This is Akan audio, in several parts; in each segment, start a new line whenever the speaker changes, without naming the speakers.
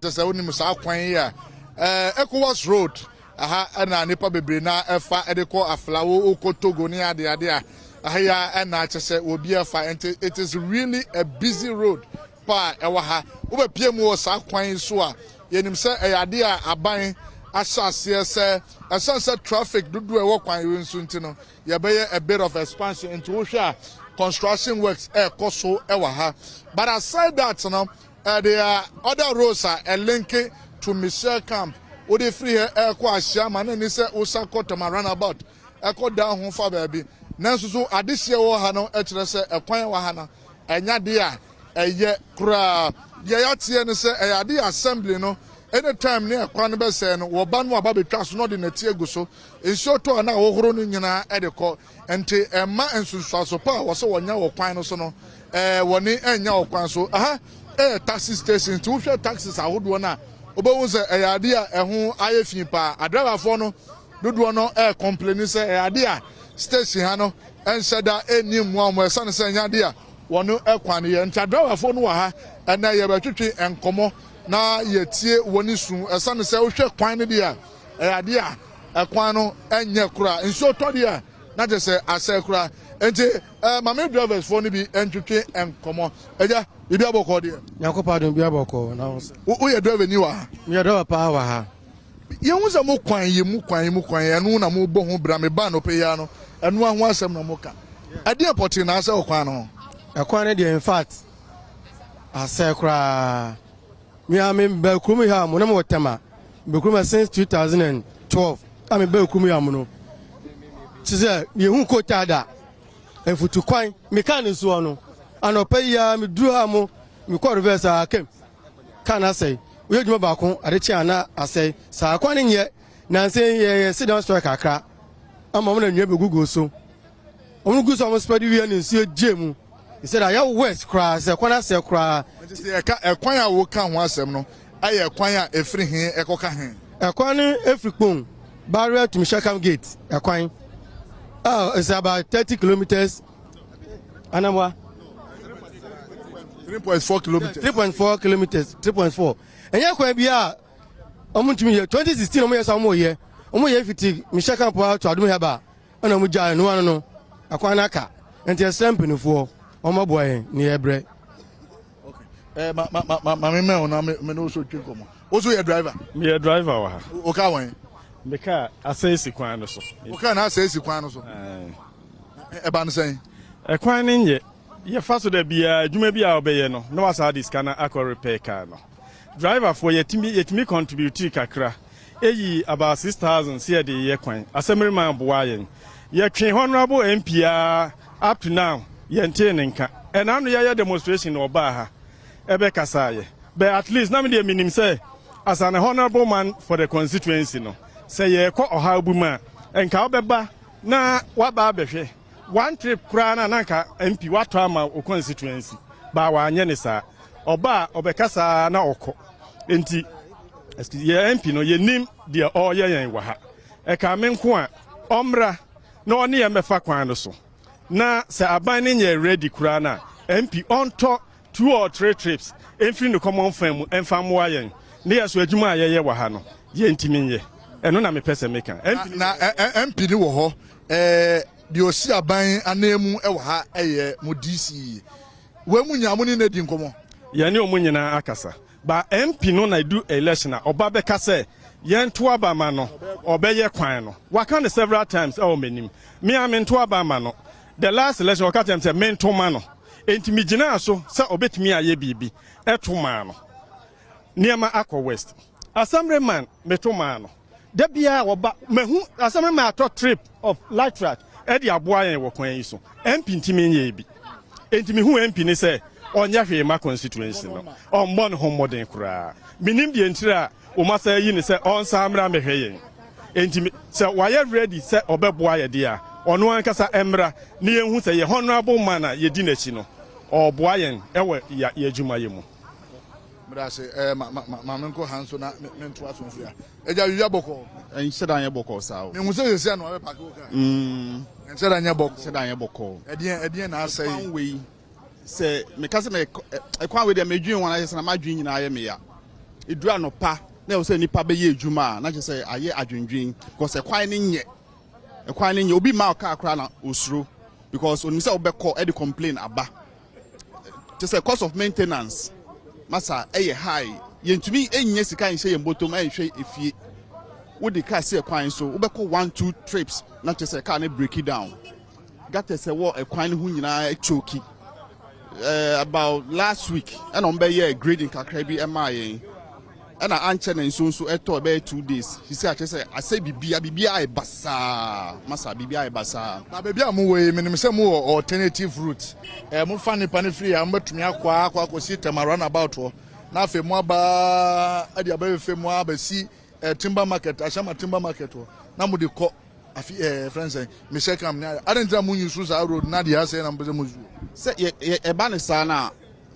Sɛ wonim saa kwan yi a, ECOWAS road aha ɛna nipa bebree na ɛfa ɛde kɔ Aflao, wokɔ Togo ne adeade a, aha yi a ɛna kyɛ sɛ obi ɛfa. Nti it is really a busy road pa a ɛwɔ ha. Wobɛpie mu wɔ saa kwan yi so a, yɛnim sɛ ɛyɛ ade a aban ahyɛ aseɛ sɛ ɛsiane sɛ traffic dodoɔ a ɛwɔ kwan yi nso nti no, yɛbɛyɛ a bit of expansion. Nti wohwɛ a, construction works ɛɛkɔ so ɛwɔ ha. But aside that no, there are other roads a ɛlink to Michel Camp. Wode firi ha ɛɛkɔ Ahyiama na ni sɛ wosa kɔ Tama roundabout, ɛkɔ dan ho fa baabi. Nanso so adehyeɛ wɔ ha no ɛkyerɛ sɛ ɛkwan wɔ ha no ɛnya deɛ a ɛyɛ koraa. Deɛ yɛateɛ no sɛ ɛyɛ ade assembly no, anytime ne ɛkwan no bɛsɛɛ no, wɔba no aba bɛtwa so na ɔde n'ati agu so. Nsuo tɔ a, na ahohoro no nyinaa ɛde kɔ, nti ɛma nsunsuaso pa a wɔsɛ wɔnya wɔ kwan no so no, wɔne ɛnya wɔ kwan so. Aha ɛyɛ taxi station, nti wohwɛ taxis ahodoɔ no a, wobɛhu sɛ ɛyɛ ade a ɛho ayɛ fi paa. Adriverfoɔ no dodoɔ no ɛɛ complain sɛ ɛyɛ ade a station ha no ɛnhyɛ da ɛnni mmoa wɔn, ɛsiane sɛ ɛnyɛ ade a wɔn ɛkwan no yɛ. Nti adriverfoɔ no wɔ ha ɛnɛ, yɛbɛtwetwe nkɔmɔ na yɛtie wɔn su, ɛsiane sɛ wohwɛ kwan no deɛ a, ɛyɛ ade a ɛkwan no ɛnyɛ koraa. Nsuo tɔ deɛ a, na kyerɛ sɛ asɛe koraa. Nti maame drivers foɔ no bi ntwetwe nkɔmɔ. Ɛgya, biribi abɔkɔ deɛ?
Nyankopɔn adom bi abɔkɔ na wo sɛ?
Woyɛ driver ni wɔ ha?
Meyɛ driver paa wɔ ha.
Yɛhu sɛ mo kwan yi mu, kwan yi mu, kwan yi ɛno na mobɔ ho bra. Meba no pɛ yi no, ɛno ho asɛm na moka. Ɛdeɛ pɔtee na asɛ wɔ kwan no ho?
Ɛkwan no deɛ, in fact, asɛe koraa. Mea me ba kurom ha mo na mewɔ Tɛma bɛ kurom ha since 2012 a meba kurom ha mo no, te sɛ yɛhu kota da mfutu kwan. Meka ne soɔ no, anɔpa yi a meduru ha mo, mekɔ reverse a, kam kaa no asɛe. Woyɛ adwuma baako ade kye ana asɛe. Saa kwan no nyɛ nansa yɛyɛ sit down strike kakra ama ɔmo na nnua bɛgugu so. Ɔmo gu so a, ɔmo spread wie ne nsuo gye mu sɛ da yɛ worse koraa sɛ kwan asɛe koraa.
Nti sɛ yɛka ɛkwan a woka ho asɛm no, ɛyɛ kwan a ɛfiri he ɛkɔka he?
Ɛkwan no efiri Kpone barrier to Michel Camp gate. Ɛkwan a it's about 30 kilometres anamwa.
3.4 kilometers.
3.4 kilometres, 3.4. Ɛnyɛ kwan bi a ɔmo ntumi yɛ. 2016 ɔmo yɛ sɛ ɔmo yɛ fiti Michel Camp to Adum Heba, ɛna ɔmo gya ɛno ano no, ɛkwan no aka. Nti ɛsrɛ mpanimfoɔ, ɔmo aboa yɛn ne yɛ brɛ.
Ɛ ma ma ma ma ma me mɛn o na me ne wo so twe nkɔmɔ. Wo so yɛ driver?
Meyɛ driver wɔ ha.
Wo kaa wɔn?
Me kaa asɛe si kwan no so.
Wo kaa na asɛe si kwan no so? Ɛba no sɛn?
Ɛkwan no nyɛ yɛfa so da biara. Adwuma bi a wobɛyɛ no na wasa de sika no akɔ repair car no. Driverfoɔ yɛtumi contribute kakra, ɛyi about 6,000 sɛ yɛde yɛ kwan. Assemblyman boa yɛn. Yɛtwe honorable MP a, up to now yɛntee ne nka. Ɛna no yɛyɛ demonstration na ɔbaa ha ɛbɛkasa yɛ, but at least na me deɛ menim sɛ as an honourable man for the constituency no, sɛ yɛrekɔ ɔhaw bi mu a, nka wobɛba na waba abɛhwɛ one trip koraa na nanka MP watɔ ama o constituency ba. Wanyɛ ne saa. Ɔba a, ɔbɛkasa na ɔkɔ. Nti yɛ MP no, yɛnim deɛ ɔreyɛ yɛn wɔ ha. Ɛka me nko a, ɔmmra na ɔne yɛn bɛfa kwan no so, na sɛ aban no nyɛ ready koraa no a, MP ɔntɔ two or three trips ɛmfiri ne common fund mu ɛmfa mmoa yɛn ne yɛ so. Adwuma a yɛyɛ wɔ ha no, yɛntumi nyɛ. Ɛno na mepɛ sɛ meka.
MP na MP ni wɔ hɔ, deɛ ɔsi aban anan mu wɔ ha ɛyɛ mo DCE. Wɔn mu nyinaa mo ne no di nkɔmɔ?
Yɛne ɔmo nyinaa akasa ba. MP no na edu election a, ɔba bɛka sɛ yɛnto aba ma no, ɔbɛyɛ kwan no. Waka no several times ɛwɔ m'anim. Me a mento aba ma no, the last election ɔka kyerɛ me sɛ mento ma no, enti megyinaa so sɛ ɔbɛtumi ayɛ biribi, ɛto maa no. Nneɛma akɔ worse. Assemblyman meto maa no, da biara wɔba mahu assemblyman atɔ trip of light truck ɛde aboa yɛn wɔ kwan yi so. MP ntumi nyɛ bi. Enti mehu MP ne sɛ ɔnyɛ hwee ma constituency no, ɔmmɔ ne ho mmɔden koraa. Menim deɛ ntiri a wɔn asa yi ne sɛ ɔnsan mmra mmɛhwɛ yɛn. Enti sɛ wayɛ ready sɛ ɔbɛboa yɛ deɛ a, ɔno ankasa mmra ne yɛnhu sɛ yɛ honourable man a yɛdi n'akyi no, ɔreboa yɛn ɛwɔ yɛ adwumayɛ mu.
Mede ase. Ma ma ma ma menkɔ ha nso na mentoa so mfiri a. Agya, wia bɔkɔɔ?
Ɛnhyɛ da nyɛ bɔkɔɔ saa o.
Mehu sɛ sɛsi a na wabɛ park wo kaa. Ɛnhyɛ da nyɛ bɔkɔɔ?
Ɛnhyɛ da nyɛ bɔkɔɔ.
Ɛdeɛn na asɛe?
Kwan wei sɛ meka sɛ ɛkwan wei deɛ, medwene wɔn ayɛ sɛ na madwene nyinaa yɛ me ya. Ɛduru anɔpa na ɛwɔ sɛ nipa bɛyɛ adwuma a, na kyerɛ sɛ ayɛ adwendwen because ɛkwan no nyɛ. Ɛkwan no nyɛ. Obi ma ɔkaa koraa na osuro because onim sɛ wobɛkɔ ɛde complain aba. Kyerɛ sɛ cost of maintenance masa ɛyɛ high. Yɛntumi ɛnyɛ sika nhyɛ yɛn bɔtɔm ɛnhwɛ efie. Wode car si ɛkwan so, wobɛkɔ one two trips na kyerɛ sɛ car no break it down. Gutters ɛwɔ ɛkwan no ho nyinaa choke. About last week ɛna wɔn bɛyɛ grading kakra bi ɛmaa yɛn, ɛna ankyɛ na nsuo nso ɛtɔ ɛbɛyɛ 2 days. Sisi akyerɛ sɛ asɛ bibia bibia ayɛ basaa, masa, bibia ayɛ basaa.
Na baabi a mowɔ yi, menim sɛ mowɔ alternative route. Mofa nipa no firi a, mobɛtumi akɔ akɔsi Tema roundabout hɔ, na afei mo aba ade abɛfɛfɛ mu abɛsi Timber Market, Ashaiman Timber Market hɔ, na mode kɔ afi frɛ sɛ Michel Camp ne ade ntina mo use saa road na deɛ asɛ na mopɛ sɛ mo use.
Sɛ yɛ yɛ ɛba ne saa na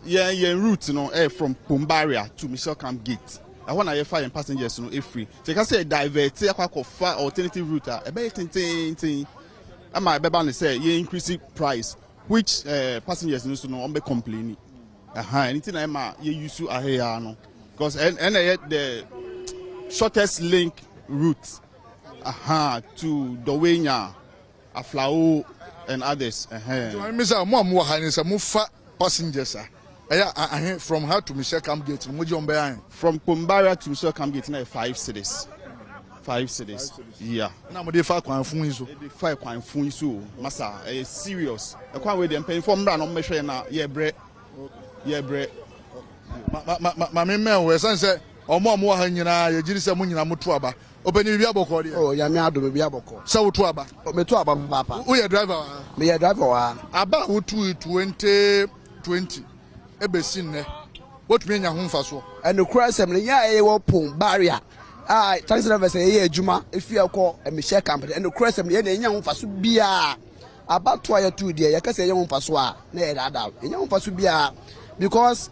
yɛn route no ɛyɛ from Pombaria to Michel Camp gate. Ɛhɔ na yɛfa yɛn passengers no efiri. Sɛ yɛka sɛ divert akɔ akɔfa alternative route a, ɛbɛyɛ tententen ama ɛbɛba ne sɛ yɛ increase price, which passengers no so no wɔn bɛ complain. Ɛhan ɛne ti na ɛma yɛ use aheya no because ɛna ɛyɛ the shortest link route to Dawhenya, Aflao and others.
Maame mi sɛ mo a mowɔ ha ni sɛ mofa passengers a, ɛyɛ ahe from ha to Michel Camp gate no, mogye wɔn bɛyɛ ahe?
From Pombaria to Michel Camp gate na yɛ 5 cedis. 5 cedis. Yeah.
Na mode fa kwan fun yi so?
Ebi fa kwan fun yi so o, masa, ɛyɛ serious. Ɛkwan wei deɛ, mpanyinfoɔ mbra na ɔmo bɛhwɛ yɛn na yɛbrɛ yɛbrɛ.
Ma ma ma maame mmɛn wo, ɛsan sɛ ɔmo a mowɔ ha nyinaa yɛgye di sɛ mo nyinaa moto aba. Ɔpɛni, biribi abɔkɔ deɛ?
Oh, Nyame adom, bi abɔkɔ.
Sɛ woto aba?
Meto aba papaapa.
Woyɛ driver wɔ ha?
Meyɛ driver wɔ ha.
Aba a wotu yi 2020 ɛbɛsi nnɛ, wotumi anya ho mfasoɔ?
Ɛnokora sɛm no, yɛn a yɛwɔ Pon Barrier a taxi drivers a yɛyɛ adwuma efi ɛkɔ Michel Camp no, ɛnokora sɛm no, yɛn na yɛnya ho mfaso biara. Abatoɔ a yɛto deɛ, yɛka sɛ yɛnya ho mfaso a, na yɛ daadaa. Yɛnya ho mfaso biara because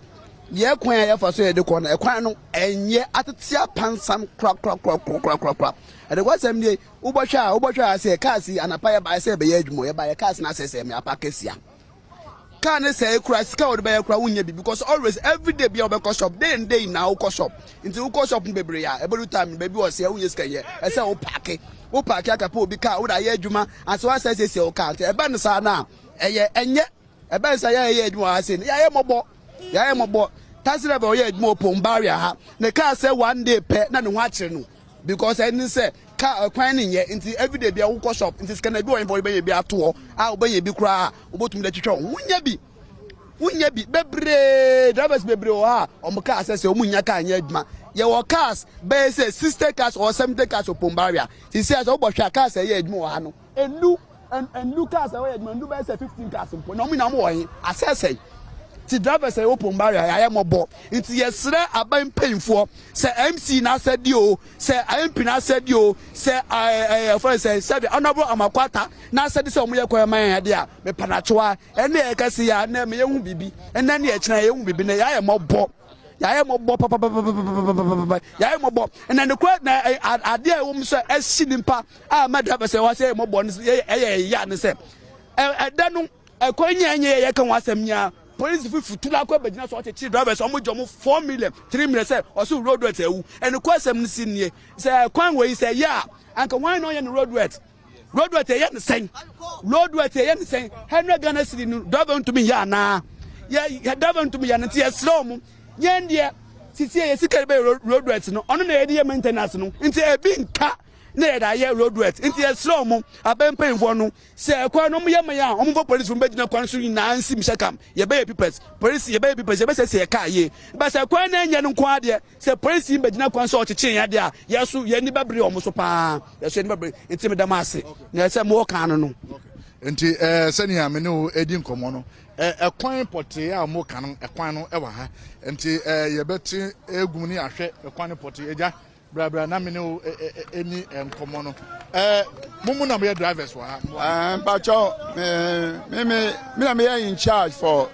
yɛ kwan a yɛfa so yɛde kɔ no, ɛkwan no ɛnyɛ, atete apansam korakorakorakorakorakora. Ɛnokora sɛm nie, wobɔhwɛ a sɛ cars yi anapa yɛbaeɛ sɛ yɛbɛyɛ adwuma, yɛbaeɛ cars no asɛsɛ me apa kɛsia. Car ne sɛ ekura sika a wɔde bɛyɛ kura, wonyɛ bi because always every day bi a wɔbɛkɔ shop, day and day na wokɔ shop, nti wokɔ shop no bebree a, ɛbɛdu time baabi wɔ sɛ wonyɛ sika yɛ, ɛsɛ wo park, wo park akapɛ obi car wode ayɛ adwuma ansa wasɛ siesie wo car. Nti ɛbɛn no saa na ɛyɛ ɛnyɛ ɛbɛn sɛ yɛyɛ adwuma wɔ ha sei no, yɛayɛ mmɔbɔ, yɛayɛ mmɔbɔ. Taxi driver ɔyɛ adwuma wɔ Pon Barrier ha ne car sɛ one day pɛ na ne ho akyere no because ɛne sɛ car kwan ne nyɛ, nti everyday bia wokɔ shop, nti sika na bi wɔ nyɛ wobɛyɛ bi ato hɔ a, wobɛyɛ bi koraa a wobɛtumi de atwitwa wo ho, wonya bi, wonya bi bebree. Drivers bebree wɔ ha a ɔmo car sɛ ɔmo nya car nyɛ adwuma. Yɛwɔ cars bɛyɛ sɛ 60 cars or 70 cars wɔ Pon Barrier sisi a, sɛ wobɔ hwɛ a, cars a ɛyɛ adwuma wɔ ha no enu cars a wɔyɛ adwuma enu bɛyɛ sɛ 15 cars mpo, na ɔmo nyinaa ɔmo wɔ he asɛsɛe. Ti drivers a ɛwɔ Pon Barrier, yɛayɛ mmɔbɔ, nti yɛsrɛ aban mpanyinfoɔ sɛ MC n'asɛdeɛ o, sɛ MP n'asɛdeɛ o, sɛ ɛɛ ɛɛ ɛfɔ sɛ sɛbi Honourable Amakwata n'asɛde sɛ ɔmo yɛ kwan ma yɛn adeɛ a mepanatwa ɛne yɛ kɛse yɛ a na ɛmɛ yɛhu bibi ɛnɛ ne yɛkyerɛ yɛhu bibi na yɛayɛ mmɔbɔ, yɛayɛ mmɔbɔ papapapapapapa, yɛayɛ mmɔbɔ. Ɛna ne kura na adeɛ a ɛwɔ mu sɛ ɛsi nipa a ma drivers ɛwɔ sɛ yɛ mmɔbɔ no ɛyɛ ɛyɛ ne sɛ ɛda no ɛkwan nyɛ nyɛ yɛ ka ho asɛm nyinaa, polisi fifi tula akɔ bɛgyina so ɔkyekyere drivers, ɔmo gye ɔmo 4 million, 3 million sɛ ɔso road works awu. Ɛne kɔ asɛm no si nie sɛ kwan wɔ yi sɛ yɛ a, anka wɔn na ɔyɛ no road works. Road works ɛyɛ ne sɛn? Road works ɛyɛ ne sɛn? 100 Ghana cedi no driver ntumi yɛ anaa yɛ driver ntumi yɛ no? Nti yɛsrɛ ɔmo, yɛn deɛ sisi yɛ sika bɛ road works no, ɔno na yɛde yɛ maintenance no, nti ebi nka na yɛde ayɛ road works. Nti yɛsrɛ ɔmo abɛn mpanyinfoɔ no sɛ ɛkwan no ɔmo yɛ ma yɛ a, ɔmo fɔ polisi fo bɛgyina kwan so nyinaa nsi mi kam, yɛbɛyɛ papers, polisi yɛbɛyɛ papers, yɛbɛsɛsɛ yɛ kaa yie ba. Sɛ kwan no nyɛ no nko adeɛ sɛ polisi bɛgyina kwan so ɔkyekyere yɛn adeɛ a, yɛso yɛn ani bɛbere ɔmo so paa, yɛso yɛn ani bɛbere. Nti meda mo ase na ɛsɛ mo kan no.
Nti sɛnea me ne wo edi nkɔmmɔ no, ɛkwan pɔtee a mo ka no, ɛkwan no ɛwɔ ha, nti yɛbɛte egum ne ahwɛ ɛkwan no pɔtee. Agya, brabra na me ne wo ɛni nkɔmmɔ no. Mo mu na mo yɛ drivers wɔ ha?
Mpatsɔ, me na meyɛ in charge for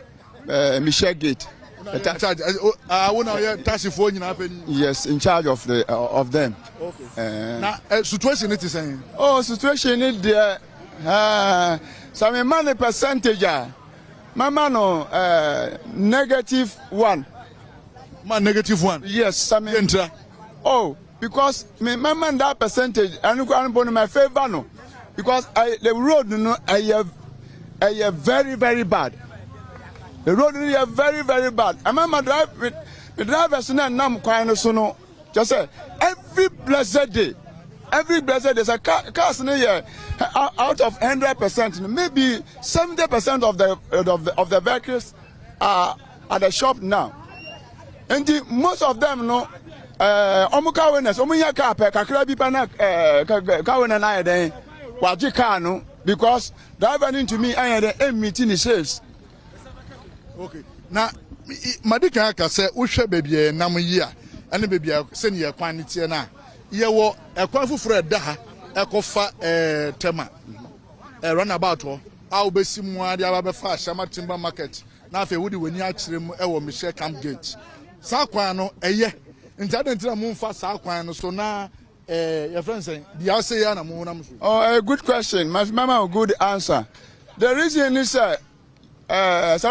Michel Gate.
In charge? Wo na ɔyɛ taxifoɔ nyinaa pɛ ni?
Yes, in charge of them.
Okay. Na situation ni ti sɛn?
Oh, situation ni deɛ, sɛ me ma ne percentage a, mama no negative one.
Ma negative one.
Yes, sɛ me.
Yɛ ntira.
Oh, because me mɛma that percentage ɛno koraa no mpo no mɛ favour no because I, the road no ɛyɛ ɛyɛ very very bad. The road no yɛ very very bad. Ɛma ma drive me drivers no ɛnam kwan no so no kyɛ sɛ every blessed day every blessed day sɛ car cars no yɛ out of 100% no maybe 70% of the vehicles are at the shop now. Nti most of them no ɔmo car owners ɔmo nya car pɛ kakra bi pɛ na car owner na ayɛ dɛn wagye car no because driver no ntumi ayɛ dɛn ɛmmiti ne saves.
Okay, na madi kan aka sɛ wohwɛ baabi a yɛnam yi a ɛne baabi a sɛnea ɛkwan no teɛ no a yɛwɔ ɛkwan foforɔ ɛda ha ɛkɔfa Tema runabout hɔ a wobɛsi mu ade aba bɛfa Ashaiman Timber Market na afei wode w'ani akyerɛ mu ɛwɔ Michel Camp Gate. Saa kwan no ɛyɛ nti adi nti na momfa saa kwan no so na yɛfrɛ no sɛn deɛ asɛ yi a na mo nam so?
Oh, a good question. My mama, good answer. The reason is sɛ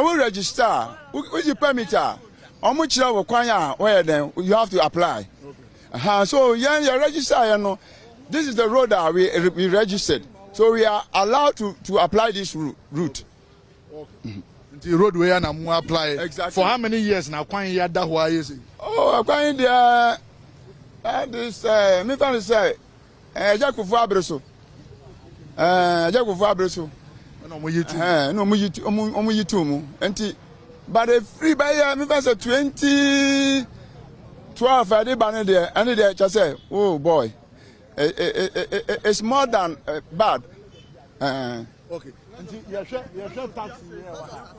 wo register a wogye permit a ɔmo kyerɛ wo kwan a wɔyɛ dɛn you have to apply. So yɛn yɛ register yɛn no, this is the road that we registered, so we are allowed to apply this route.
Nti road wei na mo apply?
Exactly.
For how many years na kwan yi ada hɔ ayɛ sɛ?
Oh, kwan yi deɛ ɛde sɛ mefa no sɛ ɛgya Kufuor abere so, ɛgya Kufuor abere so.
Ɛna ɔmo yi tu.
Ɛna ɔmo yi tu mu nti but efiri bɛyɛ mefa sɛ 2012 ɛde ba ne deɛ ɛne deɛ kyɛ sɛ, oh boy, it's more than bad.
Okay, nti yɛhwɛ taxi yɛ wɔ ha,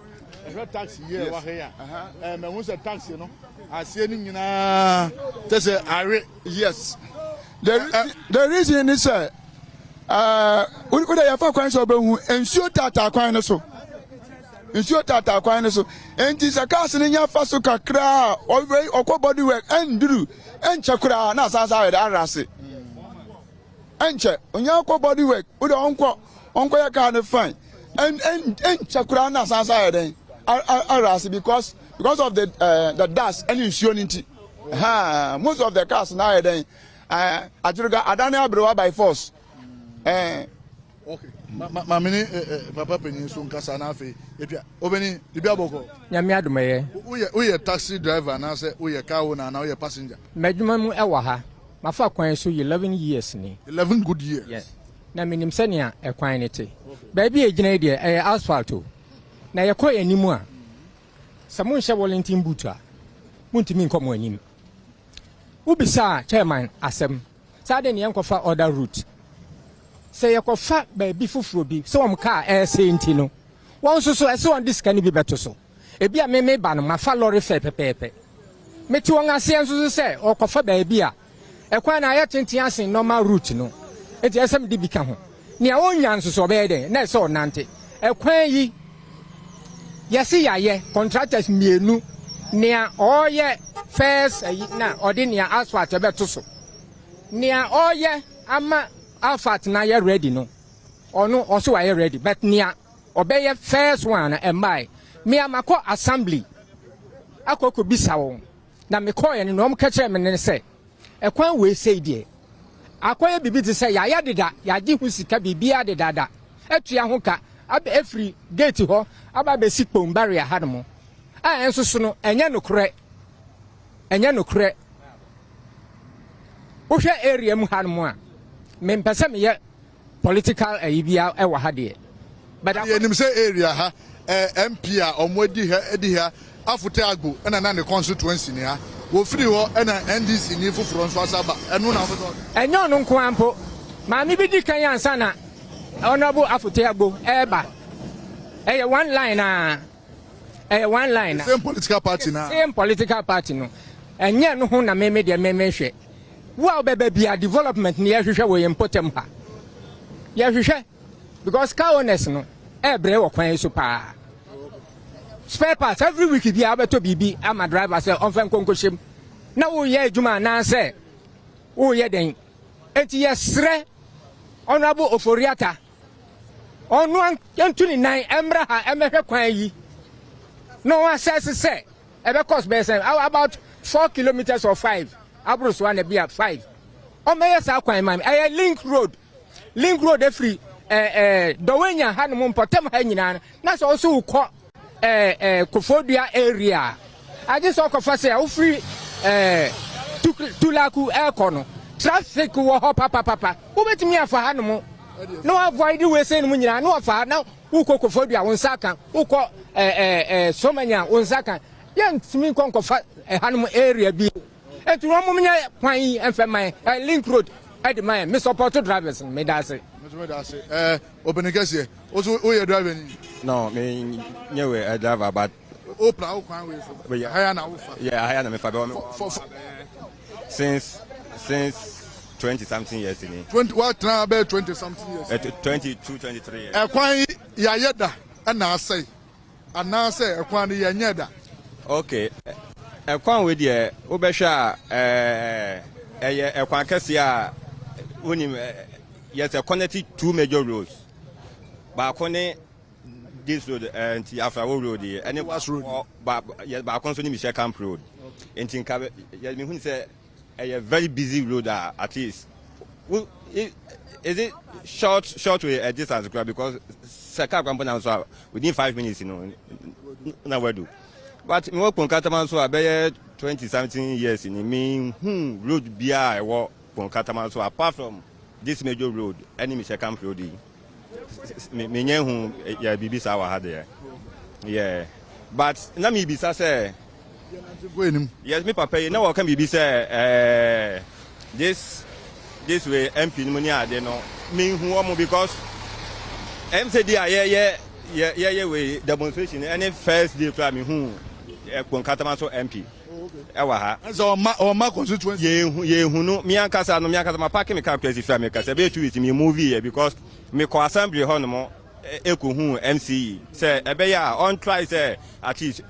yɛhwɛ taxi yɛ wɔ ha yi a mɛ n sɛ taxi no aseɛ no nyinaa kyɛ sɛ awe.
Yes, the reason is sɛ wo de yɛfa kwan sɛ ɔbɛhu nsuo taataa kwan no so, nsuo taataa kwan no so, nti sɛ cars no nya fa so kakra a ɔkɔ body work ɛnduru ɛnkyɛ koraa na asansa ayɛ de ara ase ɛnkyɛ onya kɔ body work wo de ɔnkɔ yɛ car no fine ɛnkyɛ koraa na asansa ayɛ dɛn ara ase because of the dust ɛne nsuo no nti ha most of the cars na ayɛ dɛn adwiriga adane aberewa by force.
Okay, maame ni papa panyin so nkasa na afei etua obeni bibi abɔkɔ.
Nyame adomɛyɛ.
Woyɛ taxi driver anaasɛ woyɛ car owner anaa woyɛ passenger?
M'adwuma mu ɛwɔ ha, mafa kwan so 11 years ni.
11 good years.
Yeah. Na menim sɛnea ɛkwan ne te. Baabi a ɛgyina yi deɛ ɛyɛ asphalt o, na yɛkɔ anim a sɛ monhyɛ Wellington boot a montumi nkɔ mo anim. Wobisa chairman asɛm saa de ne yɛnkɔfa other route sɛ yɛkɔfa baabi foforɔ bi sɛ wɔn kaa ɛresɛ nti no wɔn nso so ɛsɛ wɔn de sika no bi bɛto so. Ebi a meme ba no mafa lɔre fɛ pɛpɛɛpɛ mete wɔn aseɛ nso so sɛ ɔkɔfa baabi a ɛkwan na ayɛ tenten asen normal route no eti ɛsɛ mede bi ka ho. Nea ɔnya nso so ɔbɛyɛ dɛn na ɛsɛ ɔnante ɛkwan yi? Yɛsi yɛayɛ contractors mmienu, nea ɔreyɛ first ayi na ɔde nea asphalt ɛbɛto so, nea ɔreyɛ ama asphalt na yɛ ready no ɔno ɔso wayɛ ready, but nea ɔbɛyɛ first one na ɛmbae. Me amakɔ assembly akɔ bisa wɔn na mekɔɔyɛ no na wɔn kɛkyerɛ me ne sɛ ɛkwan wei sei deɛ akɔyɛ biribi te sɛ yɛayɛ deda, yɛagye ho sika biribiara dedada atua ho ka efiri gate hɔ aba abɛsi Kpone barrier ha nom a ɛnso so no ɛnyɛ nokorɛ, ɛnyɛ nokorɛ. Wohwɛ area mu ha nom a mempɛ sɛ meyɛ political ayi bia ɛwɔ ha deɛ.
But yɛnim sɛ area ha MP a ɔmo adi ha Afotey Agbo ɛna na ne constituency ni ha. Wofiri hɔ ɛna NDC ni foforɔ nso asa ba ɛno na wɔn.
Ɛnyɛ ɔno nko ara mpo, maame bi di kan ansa na Honourable Afotey Agbo ɛɛba. Ɛyɛ one line na ɛyɛ one line na.
Same political party na.
Same political party no ɛnyɛ no ho na meme deɛ meme hwɛ wo a wobɛba bia development ni yɛhwehwɛ wɔ yɛn mpɔtam ha yɛhwehwɛ because car owners no ɛɛbrɛ wɔ kwan yi so paa. Spare parts every week bi a wobɛtɔ biribi ama driver sɛ ɔmfa nkonkohyɛm na woyɛ adwuma anaasɛ woyɛ dɛn. Enti yɛsrɛ Honourable Ofori-Atta ɔno ntu ne nan mmra ha ɛmɛhwɛ kwan yi na ɔn assess sɛ ɛbɛ cost bɛyɛ sɛ about 4 kilometres or 5 aboro so ana bi a 5. Ɔmɛyɛ saa kwan ma ɛyɛ link road, link road efiri Dɔwɛnya ha nom mpɔtam ha nyinaa no, na sɛ ɔso kɔ ɛɛ ɛɛ Kofodua area agye sɛ ɔkɔfa sɛ wofiri Tulaku ɛɛkɔ no, traffic wɔ hɔ papapapa. Wobɛtumi afa ha nom na wa avoid wei sɛ nom nyinaa na wafa ha na wokɔ Kofodua, wo nsa ka, wokɔ ɛɛ ɛɛ Somanya, wo nsa ka. Yɛntumi nkɔ nkɔfa ɛhanom area bi, nti wɔn mo nyɛ kwan yi mfɛ man ɛ link road ɛde man. Me support drivers no, me da ase.
Me da ase. Obìnrin kɛseɛ, o so woyɛ driver ni?
No, me nyɛ wei a driver, but
o pra o kwan wei so ha ya na wofa?
Yeah, ha ya na me fa bɛ since 20 something years ni.
20, wa tena bɛyɛ 20 something years?
22, 23 years.
Ɛkwan yi yɛayɛ da ɛna asɛe anaasɛ ɛkwan no yɛnyɛ da?
Okay, ɛkwan wei deɛ, wobɛhwɛ a, ɛyɛ ɛkwan kɛseɛ a wonim yɛ sɛ connect two major roads. Baako ne this road, nti Afrawo road yi ɛne baako nso ne Michel Camp road. Nti nka yɛ mehu sɛ ɛyɛ very busy road a at least is it short short way a distance kura, because sɛ car kwan nam so a, within 5 minutes no na wadu. But mewɔ Kponkatama nso a bɛyɛ 20 something years ni, mehu road biara a ɛwɔ Kponkatama so apart from this major road ɛne Michel Camp road yi. Menyɛ hu yɛ biribi saa wɔ ha deɛ, yeah, but na miribisa sɛ, yes, me papa yi na wɔka biribi sɛ this way MP no mu ne ade no, mehu wɔn because sɛ di a yɛyɛ yɛyɛ wei demonstration ɛne first day kora mehu Kponkatama so MP ɛwɔ ha.
Ɛsɛ ɔma constituency.
Yɛhu no, mi ankasa no, mi ankasa ma park mi car kura si fi a mi kasa ɛbɛyɛ 2 weeks mi move yɛ because mi kɔ assembly hɔ nom ekohu MCE sɛ ɛbɛyɛ a ɔn try sɛ at least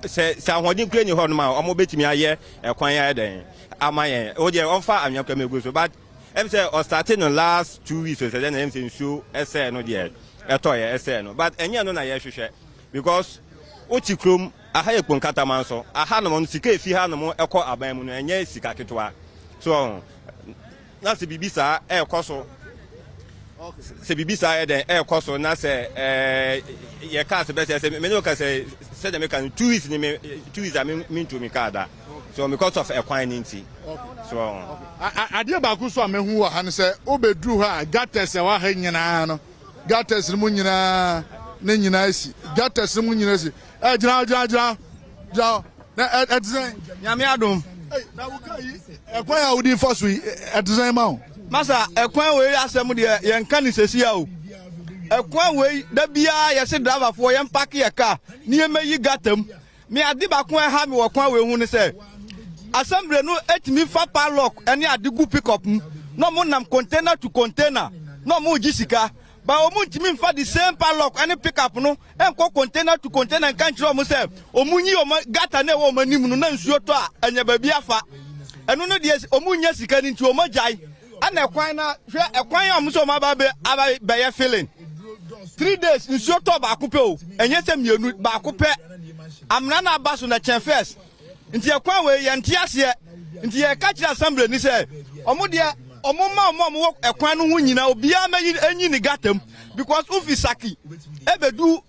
sɛ ahoɔden kura ni hɔ nom a, ɔmo bɛtumi ayɛ ɛkwan ayɛ dɛn ama yɛn. O deɛ, ɔmfa anwea kura mi egu so, but sɛ ɔ start no last 2 weeks sɛ dɛ na sɛ nsuo ɛsɛɛ no deɛ, ɛtɔ yɛ ɛsɛɛ no, but ɛnyɛ no na yɛhwehwɛ because wote kurom aha yɛ Kponkatama nso aha nom no, sika efi ha nom ɛkɔ aban mu no ɛnyɛ sika ketewa so. Na sɛ biribi saa ɛɛkɔ so, sɛ biribi saa yɛ dɛn ɛɛkɔ so, na sɛ yɛ kaa sɛ bɛsɛ sɛ mene ka sɛ sɛdeɛ meka no, 2 weeks ni me 2 weeks a me mentu me kaa da so because of ɛkwan ne nti so.
Adeɛ baako so a mehu wɔ ha no sɛ wobɛduru hɔ a, gutters a ɛwɔ ha nyinaa no, gutters no mu nyinaa ne nyinaa si, gutters no mu nyinaa si. Gyina gyina gyina gyina na ɛte sɛn?
Nyame adom.
Na woka yi, ɛkwan a wode fa so yi, ɛte sɛn ma wo?
Masa, ɛkwan wei asɛm deɛ, yɛnka ne sɛsi a o. Ɛkwan wei da biara yɛse driverfoɔ yɛm park yɛ car ne yɛmɛyi gutter mu. Me ade baako a ɛha me wɔ kwan wei ho ne sɛ assembly no etumi fa padlock ne ade gu pickup mu na ɔmo nam container to container na ɔmo gye sika ba. Ɔmo ntumi nfa the same padlock ne pickup no nkɔ container to container nka nkyerɛ ɔmo sɛ ɔmo nyi ɔmo gutter na ɛwɔ ɔmo anim no na nsuo tɔ a ɛnyɛ baabi afa. Ɛno no deɛ, ɔmo nya sika no nti ɔmo agyae. Ɛna ɛkwan na hwɛ, ɛkwan a ɔmo sɛ ɔmo aba bɛyɛ filling, 3 days nsuo tɔ baako pɛ o, ɛnyɛ sɛ mmienu, baako pɛ. Amena na aba so na kyɛn first. Nti ɛkwan wei yɛn ti aseɛ, nti yɛka kyerɛ assembly ni sɛ ɔmo deɛ, ɔmo ma ɔmo a ɔmo wɔ ɛkwan no ho nyinaa, obiara mɛyi enyi ne gutter mu because ufi Saki ebedu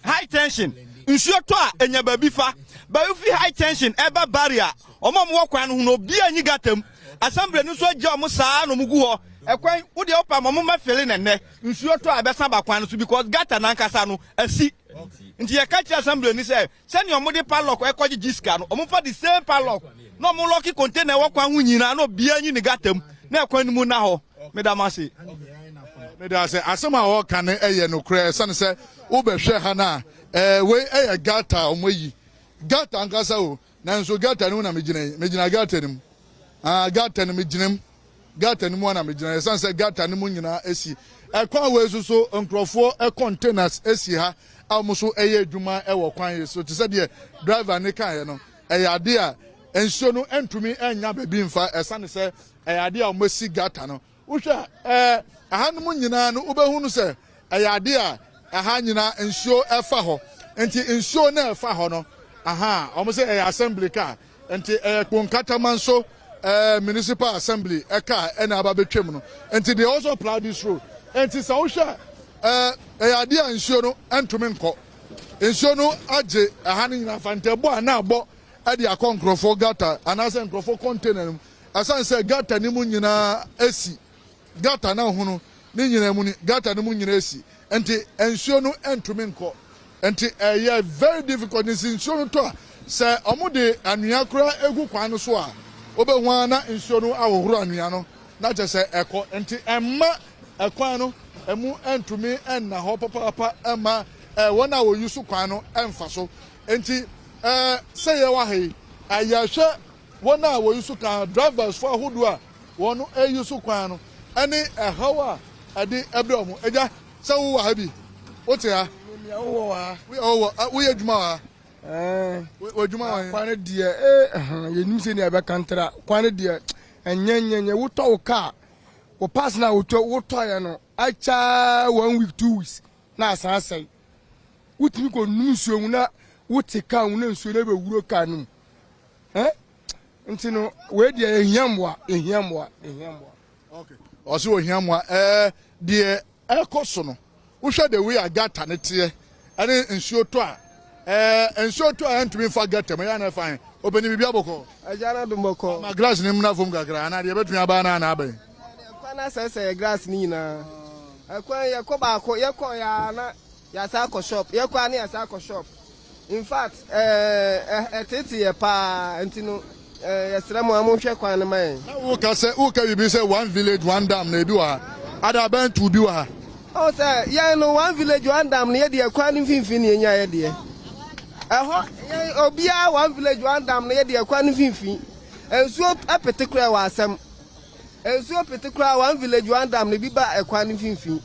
High Tension, nsuo tɔ a enya baabi fa baabi. Fi High Tension ɛba Barrier, ɔmo a ɔmo wɔ kwan no ho no, obiara nyi gutter mu. Assembly no nso agya ɔmo saa na ɔmo gu hɔ. Ɛkwan wo deɛ, ɔpa ma ɔmo ma fill nɛnɛ nsuo tɔ a ɛbɛsa ba kwan no so because gutter nankasa no asi. Nti yɛka kyerɛ assembly ni sɛ sɛnea ɔmo de padlock ɛkɔgye gye sika no, ɔmo fa the same padlock na ɔmo lock container ɛwɔ kwan ho nyinaa na obiara nyi ne gutter mu na ɛkwan no mu na hɔ. Meda mo ase.
Meda ase. Asɛm a wɔka no ɛyɛ nokorɛ, ɛsiane sɛ wobɛhwɛ ha no a, wei ɛyɛ gutter a ɔmo ayi gutter ankasa o, nanso gutter no mu na megyina yi. Megyina gutter no mu, ah, gutter no megyina mu, gutter no mu na megyina, ɛsiane sɛ gutter no mu nyinaa esi. Ɛkwan wei nso so, nkurɔfoɔ containers esi ha a wɔn nso ɛyɛ adwuma ɛwɔ kwan yi so. Te sɛ deɛ driver ne kaeɛ no, ɛyɛ adeɛ a nsuo no ntumi nya baabi mfa, ɛsiane sɛ ɛyɛ adeɛ a wɔn asi gutter no. Wohwɛ ahanom nyinaa no, wobɛhu no sɛ ɛyɛ adeɛ a ɛha nyinaa nsuo ɛfa hɔ. Nti nsuo no ɛfa hɔ no aha, wɔn sɛ ɛyɛ assembly car. Nti ɛyɛ Kponkatama nso eh, Municipal Assembly car ɛna aba bɛtwam no. Nti they also plow this road. Nti sɛ wohwɛ a, eh, ɛyɛ adeɛ a nsuo no ntumi nkɔ. Nsuo no agye ɛha no nyinaa fa nti ɛbɔ a na abɔ de akɔ nkurɔfoɔ gutter anaasɛ nkurɔfoɔ container no mu. Ɛsiane sɛ gutter no mu nyinaa asi Gutter no ahono ne nyinaa mu ni, gutter no mu nyinaa asi nti nsuo no ntumi nkɔ nti ɛyɛ very difficult nti nsuo no tɔ a sɛ wɔn de anwea koraa egu kwan no so a wobɛhu ara na nsuo no ahohoro anwea no na kyerɛ sɛ ɛkɔ nti ɛmma ɛkwan no ɛmu ntumi nna hɔ papaapa ɛmma ɛɛ wɔn a wɔyi so kwan no ɛmfa so nti ɛɛ sɛ yɛwɔ ha yi ɛyɛ hwɛ Wɔn a wɔyi so kan, drivers fo ahodoɔ a wɔn yi so kwan no ne ɛhaw a ɛde brɛ wɔn. Agya, sɛ wowɔ ha bi, wote ha?
Mea wowɔ wɔ ha.
Woyɛ wowɔ, woyɛ adwuma wɔ ha?
Ɛɛ.
Wɔ adwuma wɔ he?
Kwan no deɛ, ee, yɛnim sɛ nea ɛbɛka ntra. Kwan no deɛ, ɛnyɛ nyɛ nyɛ. Wotɔ wo kaa, wo pass no a wotɔ wotɔeɛ no, akyɛ one week, 2 weeks na asan asɛe. Wotumi kɔ num nsuo mu na wote kaa mu na nsuo no bɛwuro kaa no mu. Eh? Nti no, wei deɛ ehia mmoa, ehia mmoa, ehia mmoa.
Okay. Ɔsɛ ohia mmoa. Ɛɛ deɛ ɛkɔ so no, wohwɛ the way a gutter ne teɛ ɛne nsuo tɔ a, ɛɛ nsuo tɔ a ɛntumi nfa gutter mu, ɛyɛ ana ɛfa he? Ɔpɛni biribi abɔkɔ.
Agya no adom bɔkɔ.
Ma glass ne mmra fam kakra, anaa deɛ ɛbɛtumi aba anaa na abɛn.
Ɛkwan no asɛesɛe yɛ glass no nyinaa. Ɛkwan yɛkɔ baako, yɛkɔ yɛ a na yɛasa akɔ shop, yɛkɔ a na yɛasa akɔ shop. In fact, ɛtete yɛ paa nti no yɛsrɛ mo a monhwɛ kwan no ma yɛn.
Na woka sɛ woka biribi sɛ one village one dam na ebi wɔ ha ada abɛn tu bi wɔ ha.
Ɔn sɛ yɛn no one village one dam no yɛdeɛ kwan no mfimfini na yɛnya yɛ deɛ. Ɛhɔ yɛn obiara one village one dam no yɛdeɛ kwan no mfimfini. Nsuo pete koraa wɔ asɛm. Nsuo pete koraa one village one dam no bi ba ɛkwan no mfimfini.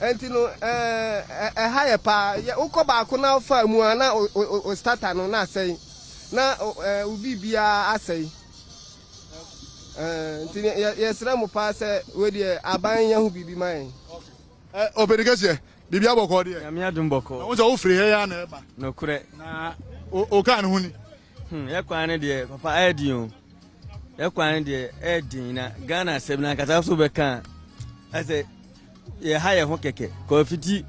Nti no ɛha yɛ paa. Wokɔ baako na wofa mu a na o starter no na asɛe. Na wo biribiara asɛe. Nti yɛsrɛ mo paa sɛ wei deɛ aban nyɛ ho biribi ma yɛn.
Ɔpɛni kɛseɛ, biribi abɔkɔɔ deɛ.
Nyame adom bɔkɔɔ.
Na wo sɛ wofiri ha yi ara na ɛba.
Nokorɛ.
Na o kaa no ho ni.
Hmm, yɛ kwan no deɛ papa ɛyɛ den o. Yɛ kwan no deɛ ɛyɛ den na Ghana asɛm no ankasa so bɛka a ɛsɛ yɛ ha yɛ ho kɛkɛ. Kɔ fiti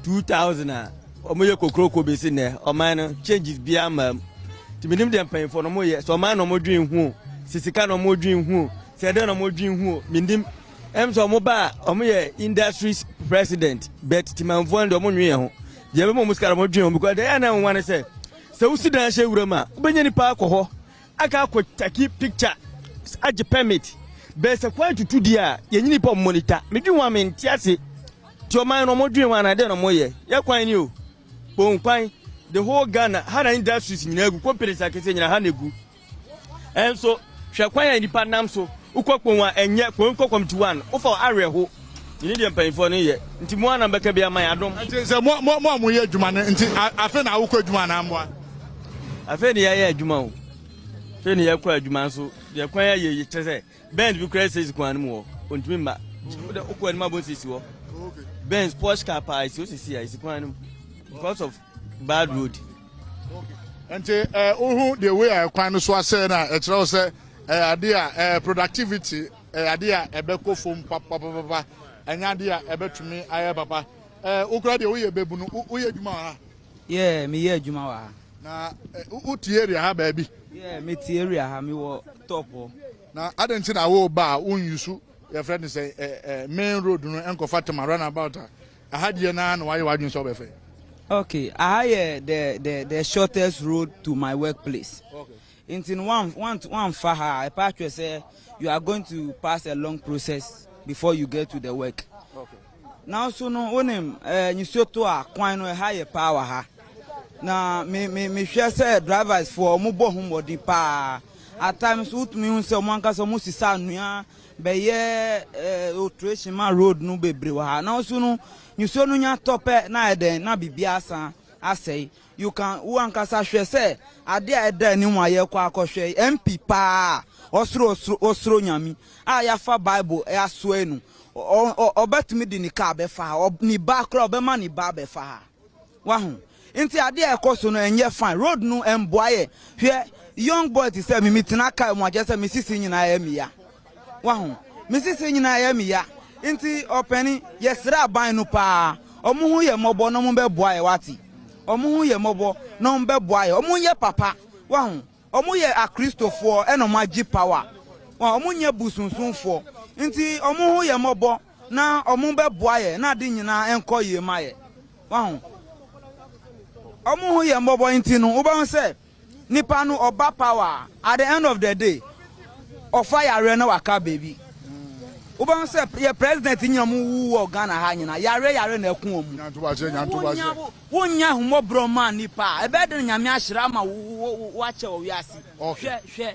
2000 a wɔn yɛ kokroko besi nnɛ ɔman no changes biara mmaa mu. Nti menim deɛ mpanyinfoɔ no wɔyɛ sɛ ɔman na wɔn dwen ho o, sɛ sika na wɔn dwen ho o, sɛ ɛdɛn na wɔn dwen ho o, menim. Ɛm sɛ wɔn ba a wɔn yɛ industries president but timanfoɔ no deɛ wɔn nwen yɛn ho. Deɛ ɛbɛma wɔn sika na wɔn dwen ho because deɛ ɛyɛ na ɛnwanwa ne sɛ Sɛ wosi dan hyɛ wuram a, wobɛnya nipa akɔ hɔ aka akɔ taki picture agye permit. Bɛɛ sɛ kwan tutu deɛ a, yɛnyi nipa ɔmo monitor. Medwen ho a mente ase. Nti ɔman no ɔmo dwen ho anaa dɛn na ɔmo yɛ? Yɛ kwan ni o. Kpong kwan, the whole Ghana, ha na industries nyinaa gu, companies akɛseɛ nyinaa ha na egu. Ɛnso hwɛ kwan a nnipa nam so. Wokɔ Kpong a ɛnyɛ, Kpong kɔ Committee One, wofa awerɛho. Yɛni deɛ mpanyinfoɔ no yɛ. Nti mo ara na mobɛka bi ama yɛn adom.
Nti sɛ mo mo mo a moyɛ adwuma no nti afei na wokɔ adwuma anaa mmoa?
Afei na yɛayɛ adwuma o. Afei na yɛkɔ adwuma nso deɛ kwan ayɛ yi kyerɛ sɛ Benz bi koraa sisi kwan no mu hɔ ontumi mma. Wode wokɔ anim abɔ sisi hɔ. Benz Porsche car paa esi hɔ sisi a esi kwan no mu because of bad road.
Nti eh, wohu the way a ɛkwan no so asɛe no a ɛkyerɛ wo sɛ ɛyɛ ade a eh, productivity ɛyɛ ade a ɛbɛkɔ fam papapapa ɛnyɛ ade a ɛbɛtumi ayɛ papa. Eh, wokora deɛ woyɛ bɛbu no woyɛ adwuma wɔ ha?
Yeah, meyɛ adwuma wɔ ha.
Na eh, wote area ha baabi?
Yeah, mete area ha, mewɔ top hɔ.
Na adɛn nti na woba a wonyusu yɛfrɛ no sɛ eh, eh, main road no ɛnkɔfa Tema runabout a Aha deɛ naa na wayɛ w'adwene sɛ ɔbɛfɛ.
Okay, aha yɛ the the the shortest road to my workplace. Okay. Nti no wan wan wanfa ha a ɛpa atwɛ sɛ you are going to pass a long process before you get to the work. Okay. Nanso no wonim ɛɛ eh, nsuo to a kwan no ɛha yɛ paa wɔ ha. Na me me mehwɛ sɛ drivers foɔ wɔn bɔ ho mmɔden paa. At times wotumi hu sɛ wɔn ankasa wɔn sisa anwea bɛyɛ eh, alteration ma road no bebree wɔ ha nanso no nsuo no nya tɔ pɛ na ayɛ dɛn na biribi asan asɛe you can wo ankasa hwɛ sɛ ade a ɛda anim a yɛkɔ akɔhwɛ yi MP paa ɔsoro ɔsoro ɔsoro nyame a yɛafa bible asoɛ no ɔbɛtumi de ne kaa bɛfa ha ne ba koraa ɔbɛma ne ba bɛfa ha Wahu? Nti adeɛ a ɛkɔ so no ɛnyɛ fine. Road no ɛmboa yɛ. Hwɛ, Young boy te sɛ me, metena car mu a kyerɛ sɛ me sisi nyinaa yɛ me ya. Wahu? Me sisi nyinaa yɛ me ya. Nti ɔpanin, yɛsrɛ aban no paa, wɔn ho yɛ mmɔbɔ na wɔn bɛboa yɛ, wate? Wɔn ho yɛ mmɔbɔ na wɔn bɛboa yɛ. Wɔn nyɛ papa, wahu? Wɔn yɛ akristofoɔ ɛna wɔn agye power. Wɔn nyɛ busonsomfoɔ. Nti wɔn ho yɛ mmɔbɔ na wɔn bɛboa yɛ na ade nyinaa nkɔ yie ma yɛ. Wahu? Wɔn ho yɛ mmɔbɔ nti no, wobɛhu sɛ nipa no ɔba power a, at the end of the day, ɔfa yareɛ na waka baabi. Wobɛhu sɛ yɛ president nyina ɔmo wu wɔ Ghana ha nyina, yareɛ yareɛ na ɛko wɔn.
Nyantobakyɛ, nyantobakyɛ.
Wonya ahummɔborɔ ma nipa a, ɛbɛyɛ dɛn na Nyame ahyira ama wo wakyɛ wɔ wiase?
Okay.
Hwɛ, hwɛ.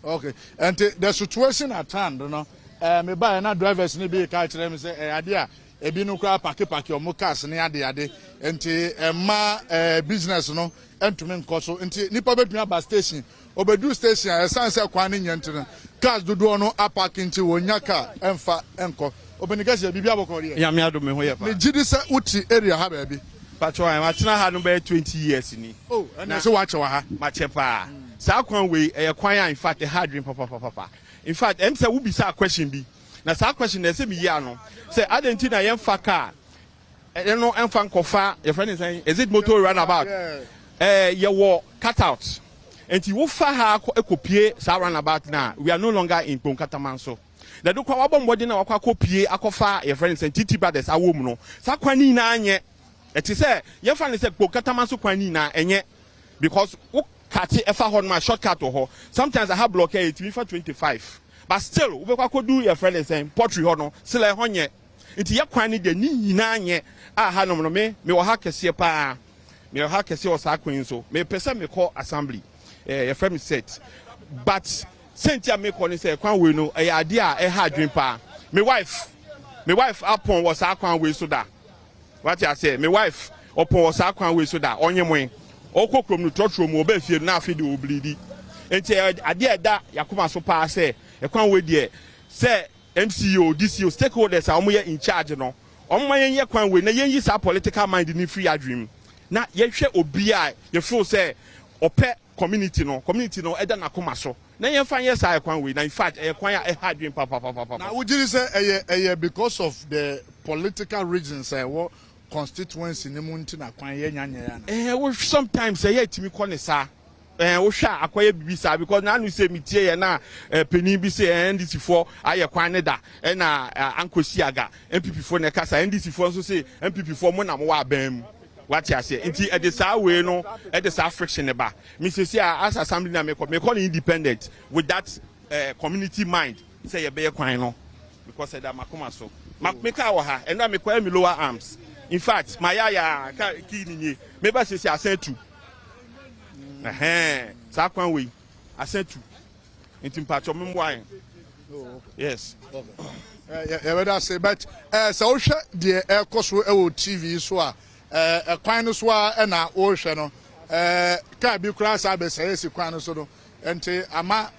Okay, nti the situation at hand no, eh, me baeɛ na drivers no bi reka kyerɛ me sɛ ɛyɛ adeɛ a ebi no koraa pakepake ɔmo cars ne ade ade, nti ɛmma eh, business no ntumi nkɔ so, nti nipa betumi aba station, obeduru station a ɛsan sɛ kwan no nyɛ nti no, cars dodoɔ no apake nti wɔnnya car ɛmfa nkɔ. Ɔpanin kɛseɛ, biribi abɔkɔ deɛ?
Nyame adom me ho yɛ paa.
Me gye di sɛ wote area ha baabi.
Pakyɛw ae, matena ha no bɛyɛ 20 years ni.
Oh, ɛnna sɛ woakyɛ wɔ ha.
Makyɛ paa. Saa kwan wei, ɛyɛ kwan a in fact ɛha adwene papapapapa. In fact, ɛm sɛ wobisaa question bi, na saa question no ɛsɛ sɛ meyi ano, sɛ adɛn nti na yɛmfa car ɛno ɛmfa nkɔfa, yɛfrɛ no sɛn, is it motor runabout? Ɛɛ, yɛwɔ cut out. Nti wofa ha kɔ ɛkɔpie saa runabout no a, we are no longer in Kpone Katamanso. Na ɛdo koraa wabɔ mmɔden a wakɔ akɔpie akɔfa yɛfrɛ no sɛn, TT Brothers awɔ mu no, saa kwan no nyinaa nyɛ. Ɛte sɛ yɛmfa no sɛ Kpone Katamanso kwan no nyinaa ɛnyɛ. Because wo kate ɛfa hɔ nom a short cut wɔ hɔ sometimes aha block a yɛtumi fa 25 but still wobɛkɔ akɔdu yɛfrɛ ne sɛn pottery hɔ no still ɛhɔ nyɛ nti yɛ kwan no deɛ ne nyinaa nyɛ a ha nom no me mewɔ ha kɛseɛ paa mewɔ ha kɛseɛ wɔ saa kwan yi so mepɛ sɛ mekɔ assembly eh, yɛfrɛ me set but sɛnti a mekɔ ne sɛ kwan wei no ɛyɛ adeɛ a ɛha adwene paa me wife me wife apɔn wɔ saa kwan wei so da. Wate aseɛ? Me wife, ɔpɔn wɔ saa kwan wei so da, ɔnyemoe. Ɔkɔ kurom no, trɔtrɔ mu, ɔbaa fie no, na afei deɛ ɔɔbliidi. Enti ɛyɛ adeɛ a ɛda y'akoma so paa sɛ, ɛkwan wei deɛ, sɛ MC o, DC o, stakeholders a wɔyɛ in charge no, wɔmma yɛnyɛ kwan wei na yɛnyi saa political mind no mfiri y'adwene mu, na yɛhwɛ obi a yɛ feel sɛ ɔpɛ community no, community no ɛda n'akoma so, na yɛmfa nyɛ saa ɛkwan wei, na in fact ɛyɛ kwan a ɛha adwene papapapapa.
Na wogye di sɛ ɛyɛ ɛyɛ because of the political reasons a ɛwɔ constituency no mu nti na kwan yɛ nya nyɛɛ anaa?
Ɛɛ wo sometimes ɛyɛ ɛtumi kɔ ne saa, ɛɛ wohwɛ a akɔyɛ biribi saa because n'ano sɛ metie yɛ na ɛɛ panin bi sɛ ɛɛ NDC foɔ ayɛ kwan ne da ɛna ɛɛ ankɔsi aga NPP foɔ na ɛkasa NDC foɔ nso se NPP foɔ mo na mo wɔ aban mu. Wate aseɛ? Nti ɛde saa wei no, ɛde saa friction no ba. Me sisi a, as assembly na mekɔ, mekɔ no independent with that eh, community mind sɛ yɛbɛyɛ kwan no because ɛda makoma so. Ma, me car wɔ ha, ɛno a mekɔyɛ me lower arms. In fact, mayaya car key ni nie. Meba sisi asan atu. Ɛhɛn, saa kwan wei, asan atu. Nti mpakyɛ mo mmoa yɛn. Yes.
Yɛbɛda ase but eh, sɛ wohwɛ deɛ ɛrekɔ so wɔ TV so a ɛkwan no so a ɛna wohwɛ no kaa bi koraa saa bɛsɛe si kwan no so no nti ama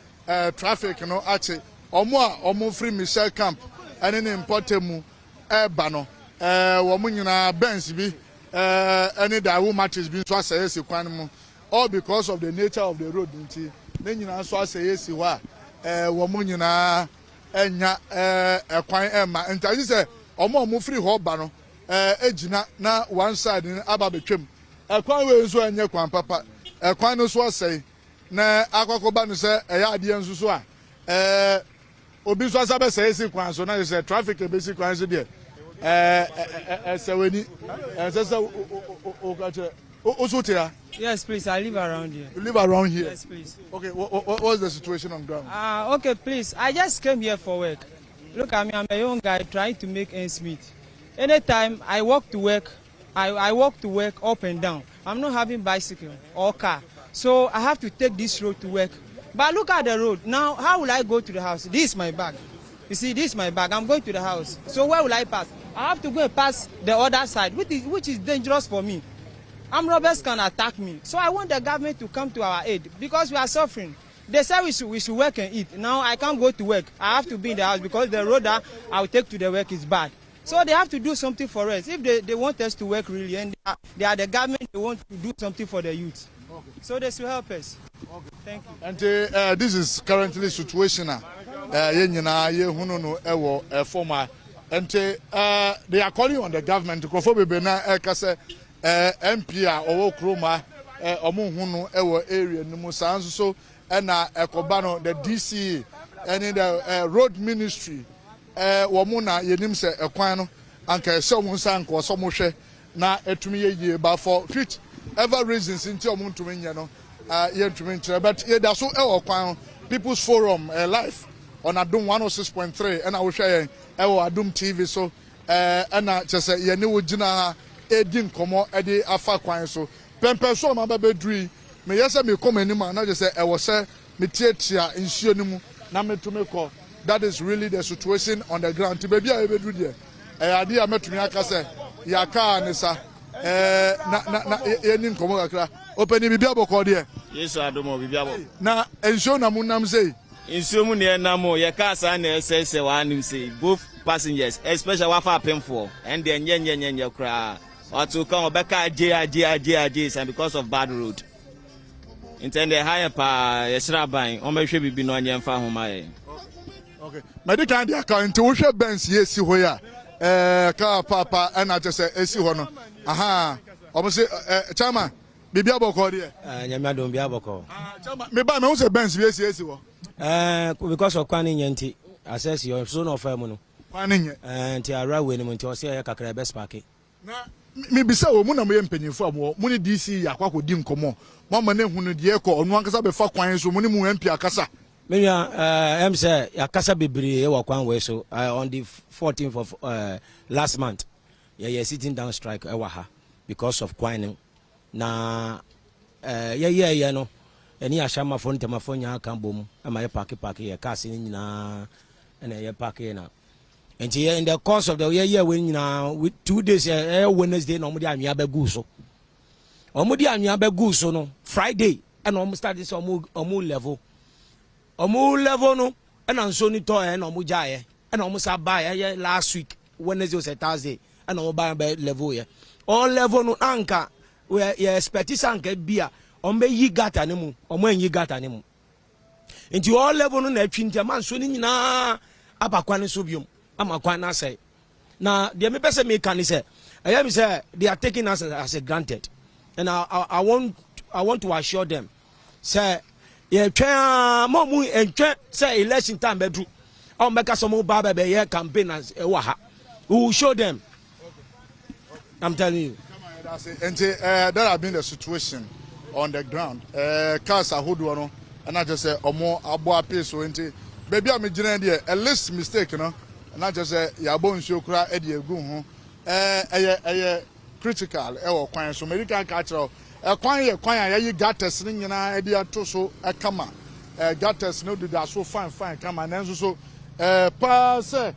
traffic no akye wɔn a wɔn firi Michel Camp ɛne ne mpɔtam mu ɛreba no wɔn nyinaa Benz bi ɛne Daewoo Matrix bi nso asɛe si kwan no mu All because of the nature of the road nti ne nyinaa nso asɛe asi hɔ a eh, wɔn nyinaa nya eh, ɛkwan ɛmma nti agye sɛ wɔn a wɔfiri hɔ ba no eh, gyina na one side no aba abɛtwam. Ɛkwan wei nso ɛnyɛ kwan papa, ɛkwan no nso asɛe na akɔakɔba no sɛ ɛyɛ adeɛ nso so a eh, Obi nso asa bɛsɛe si kwan so na kyerɛ sɛ traffic ebesi kwan so deɛ ɛɛ ɛsɛ w'ani ɛnsɛ sɛ o ka kyerɛ o so te ha.
Yes, please. I live around here.
You live around here?
Yes, please.
Okay, what, what, what's the situation on ground?
Uh, okay, please. I just came here for work. Look at me, I'm a young guy trying to make ends meet. Anytime I walk to work, I, I walk to work up and down. I'm not having bicycle or car. So I have to take this road to work. But look at the road. Now, how will I go to the house? This is my bag. You see, this is my bag. I'm going to the house. So where will I pass? I have to go and pass the other side, which is, which is dangerous for me. Armed robbers can attack me. So I want the government to come to our aid because we are suffering. They say we should, we should work and eat. Now I can't go to work. I have to be in the house because the road that I will take to the work is bad. So they have to do something for us. If they, they want us to work really, and they are, they are the government, they want to do something for the youth. So they should help us. Thank you.
Nti uh, this is currently situation a uh, yɛn nyinaa yɛhunu no ɛwɔ uh, fam a nti uh, they are calling on the government nkurɔfoɔ bebree na ɛka sɛ uh, MP a ɔwɔ kurom a uh, ɔmo hu no ɛwɔ area no mu saa nso so ɛna ɛkɔba no the DCE ɛne the uh, road ministry uh, wɔn na yɛnim sɛ ɛkwan no anka ɛhyɛ wɔn nsa nka ɔsɔ mo hwɛ na ɛtumi yɛ yie but for which ever reasons nti ɔmo ntumi nyɛ no uh, yɛntumi nkyerɛ but yɛda so ɛwɔ kwan ho people's forum uh, live on adum 106.3 ɛna wohwɛ yɛn ɛwɔ adum tv so ɛna kyerɛ sɛ yɛne wo gyina ha edi nkɔmɔ ɛde afa kwan so pɛmpɛ so ɔmo aba bɛduru yi meyɛ sɛ mekɔ m'anim a na kyerɛ sɛ ɛwɔ sɛ metiatia nsuo no mu na metumi kɔ that is really the situation on the ground nti baabi a yɛbɛduru deɛ ɛyɛ adeɛ a mɛtumi aka sɛ yɛakaa ne sa ɛɛ na na na yɛni nkɔmɔ kakra ɔpɛni biribi abɔkɔ deɛ.
Yesu adom o biribi abɔ.
Na nsuo na mo nam sei.
Nsuo mu na ɛnam o yɛ kaa saa na ɛsɛesɛ w'anim sei both passengers especially wafa apemfoɔ ɛndeɛ nyɛ nyɛ nyɛ nyɛ koraa wato ka ɔbɛka agye agye agye agye san because of bad road nti ɛndeɛ ha yɛ paa yɛsrɛ aban wɔn bɛhwɛ biribi na ɔnyɛ mfa ho ma yɛn.
Okay. Mɛdi kan di aka nti wohwɛ Benz yɛ esi hɔ yi a ɛɛ kaa paapa ɛna kyɛ sɛ esi hɔ no aha ɔmo se ɛɛ chairman biribi abɔkɔ deɛ.
Ɛɛ nyame adom bi abɔkɔ.
Chairman mi ba mi ho sɛ Benz bi esi esi hɔ.
Ɛɛ because of kwan ne nyɛ nti asɛsi ɔ so na ɔfa mu no.
Kwan ne nyɛ.
Ɛɛ nti awura wei no mu nti ɔsɛ ɛyɛ kakra ɛbɛ spark.
Na mibisa wɔ mu na mo yɛ mpanyinfo a mo wɔ mo ne DC yɛ akɔ akɔdi nkɔmɔ mo ama ne hunu deɛ kɔ ɔno ankasa bɛfa kwan so mo ne mu MP akasa.
Me nua ɛɛ ɛm sɛ yɛakasa bebree wɔ kwan wei so ɛɛ on the 14th of ɛɛ last month yɛyɛ sitting down strike ɛwɔ ha because of kwan no na ɛɛ yɛyɛɛyɛ no ɛne ahyɛnmafoɔ ntɛmafoɔ nyinaa ka bom ɛma yɛ park park yɛ cars no nyinaa ɛna yɛ park yɛ na nti yɛ in the course of the yɛyɛ wei nyinaa with 2 days ɛyɛ Wednesday na wɔn de anwea bɛgu so wɔn de anwea bɛgu so no Friday ɛna wɔn start sɛ wɔn wɔn level wɔn level no ɛna nsuo ni tɔ ɛna wɔn gya yɛ ɛna wɔn sa ba yɛ last week Wednesday or Thursday ɛna wɔn ba bɛ level yɛ wɔn level no anka yɛ yɛ expect sɛ anka bi a wɔn bɛ yi gutter ne mu wɔn anyi gutter ne mu nti wɔn level no na atwi nti ama nsuo no nyinaa aba kwan no so biom ama kwan no asɛe na deɛ mepɛ sɛ meka ne sɛ ɛyɛ mi sɛ they are taking us as a granted and I want to assure them sɛ yɛtwɛn a mo mu ntwɛn sɛ election time bɛduru a wɔn bɛka sɛ wɔn ba bɛbɛyɛ campaign ɛwɔ ha we will show them i'm telling you.
Nti that have been the situation on the ground cars ahodoɔ no ɛna kyerɛ sɛ ɔmo abɔ apee so nti beebi a megyina deɛ a least mistake no ɛna kyerɛ sɛ yɛabɔ nsuo kora ɛde egu ho ɛɛ ɛyɛ ɛyɛ critical ɛwɔ kwan so mɛdi kan ka kyerɛ ɛkwan yɛ kwan a yɛyi gutters no nyinaa ɛde ato so ɛkama ɛɛ gutters no deda so fine fine kama nanso so ɛɛ paa sɛ